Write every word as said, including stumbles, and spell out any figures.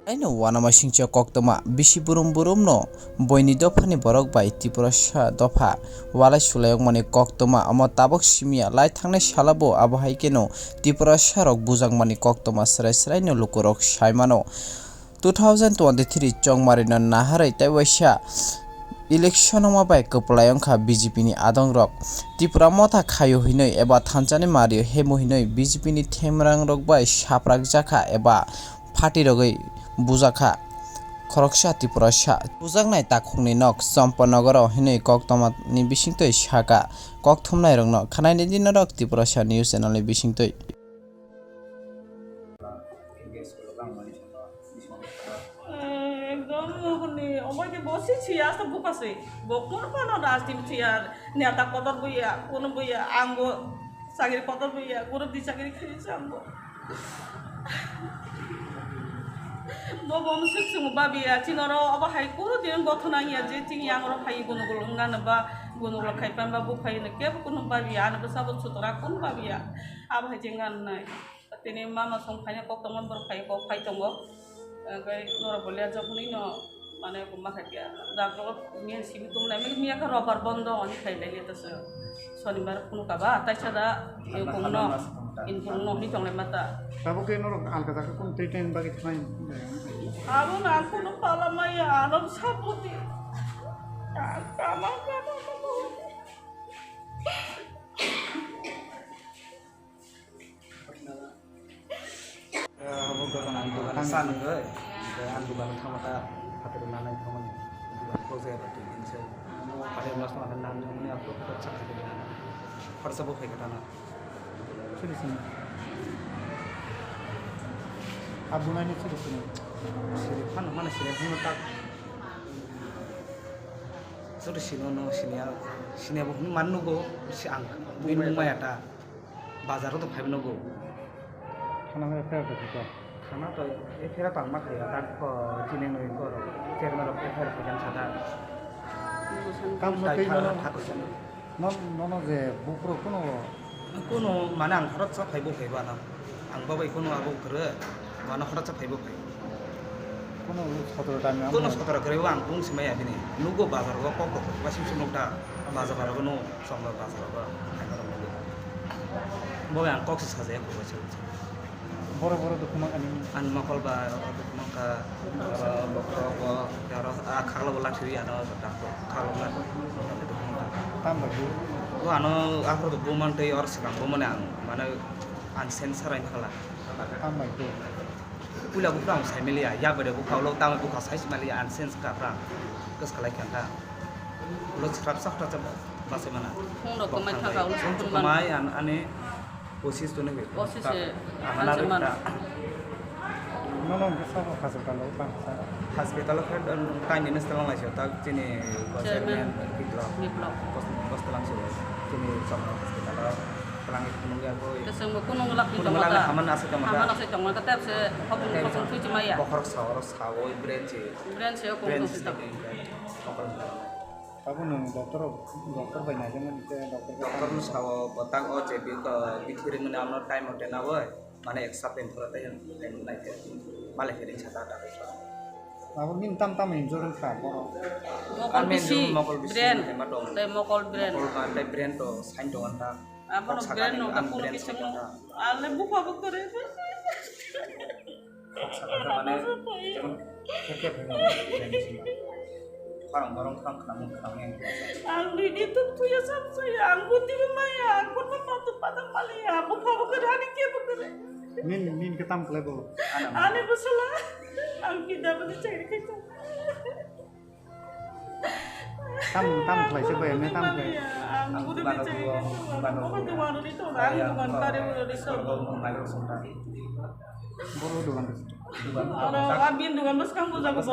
Aino uanamasingcha koktwma bisi burum burumno boini dophani borok bai Tiprasa dopha walai sulayokmani koktwma omo tabok simiya lai thangnai salabo abo hai kheno Tiprasa rok bujakmani koktwma srai sraino lukurok saimano. Two thousand twenty-three chongmarino naharwi tei waisa election wngma bai kwplai wngkha B J P ni adongrok. Tripura motha khaio hinwi eba thanchani mario hemo hinwi B J P ni themrangrok bai saprakjakha eba phatirogwi bujakha. Khoroksa Tiprasa bujaknai takhukni nok Champanagar o hinwi koktwmani bisingtwi sakha. Kokthumnairokno khwnainai di norok Tiprasa News Channel ni bisingtwi. Ekdom hwnwi omo khe bo si si asta bupha se. Bo kun kono rajniti si ar neta kotor buya, kun buya, ang bo chakri kotor buya, guru di chakri khri se ang bo. Bo bo sik sung babiya, chinoro obo hai kuru din gothona ya je chini ang ro hai gunu gulu ngana ba gunu gulu khai pan ba buphai ne kebo kunu babiya, ano bwsa bo sutra kun babiya. Abo hai je ngan nai. Tini mama song phaina kok tongma borok phai kok phai tongo. Hwnkhe norok bo lerjak hwnwi no mane ma khaikhe doctor miya simi tongnai miya khe robar bondo hwnwi khai lai le tasa. Sonibar phunu kaba taisa da kongno infong no hwnwi tonglai mata. Tabuk khe norok alka jaga kung tei tei bagwi thanai. Abo na ang kunu pala maya ano sabuti. Kama kama kama. Ang dugan sa nungwi, ang dugan thangma ta phatar na nai thangmani. Dugan kok jaya ba twi din se. Phatar mas ma na nungni ang kok kok sa khatar na. Khorsa bo phai kata na. Siri sini. Abu nani siri sini. Siri phan mana siri phan tak. Siri sino no sini ya. Sini abu man nugo si ang. Bini mung maya ta. Bazar o to phaibai nogo. Thana hwnwi F I R to thwkha. Thana to F I R tangma khaio, tak kho chini nwi kho chairman rok F I R khaijak sada. Tamo tai tei tha-, nono, tha khaijak. Non-, nono je bukrok kuno. Kuno mane ang khoroksa phaibo phaibo ano. Ang babai kuno abo kwrwi, mane khoroksa phaibo phai. Kuno sotoro tangma. Kuno sotoro kwrwi ang bung simaya bini. Nugo bazar o kok kok, wasing sung nukta bazar o no. Chwng bazar o phaina rwmani. Bo ang kok se sajaya kok se. Boro boro dukhu mankha nini. Ani mokol ba dukhu mankha, oro bokhorok bo, oro a khaklo bo lathi rwi ano dakto khaklo bo lathi rwi dukhu mankha. Tam bai bo? Bo ano aphuru bo bumantwi oro swkang bumani ang mane ani sen sarai khala. Tam bai bo? Puila buphuru ang saimaliya, yak bai rw bukha ulo tamo bukha saismaliya, ani sen swkang kwswk khlai kha ta. Ulo swrapsa hwrapsa bachai mana. Phone rok kwmai thangkha, ulo phone phone kwmai an-, ani O C se tongwi. O C se. Ang hwnna rwkha. Nono hwnkhe sabo hospital o tang sa. Hospital o khe, um, taini nw swlang lai se tak chini chairman Biplop. Biplop. Bos-, bos twlang se chini Chokma hospital o twlangwi phunukya bo. Kwchwngbo kunung lakni tongma ta. Hamano aswk tongma ta. Hamano aswk tongma ta, tei se hopung kosong thui chimaya. Bokhorok sa oro sawi brain se. Brain se hopung kosong. Bokhorok. Abo nwng doctor, doctor bai naijakmani tei doctor bai. Doctor no sao, bwtang o je bi-, bithi ringmani ano time mote nawi, mane ek sapta ni pore tei nai khe, malai khe ring sata doctor. Abo nini tam tam injury wngkha borok. Mokol bisi, mokol bisi brain, ma dong. Tei mokol brain. Mokol ba tei brain to sign tongo ta. Abono brain no ta kono kisa mo. Ale bupha bo kore. Kok sakha khe mane jemon khe khe phai mano. Khorang borong khorang khnamung khnamung yang. Ang nini tuk tuya sam saya, ang buti maya, ang pun matu pada maliya, bupha bo kore, ani khe bo kore. Nin, nin khe tam khlai bo? Ani bwsala, ang kida bani chakri khai tong. Tam, tam khlai se bai, ne tam khlai. Ang guru ni chai ke, ang dukan ni to, ang dukan kare guru ni to. Boro dukan. Oro, abin dukan bwskang buja ko.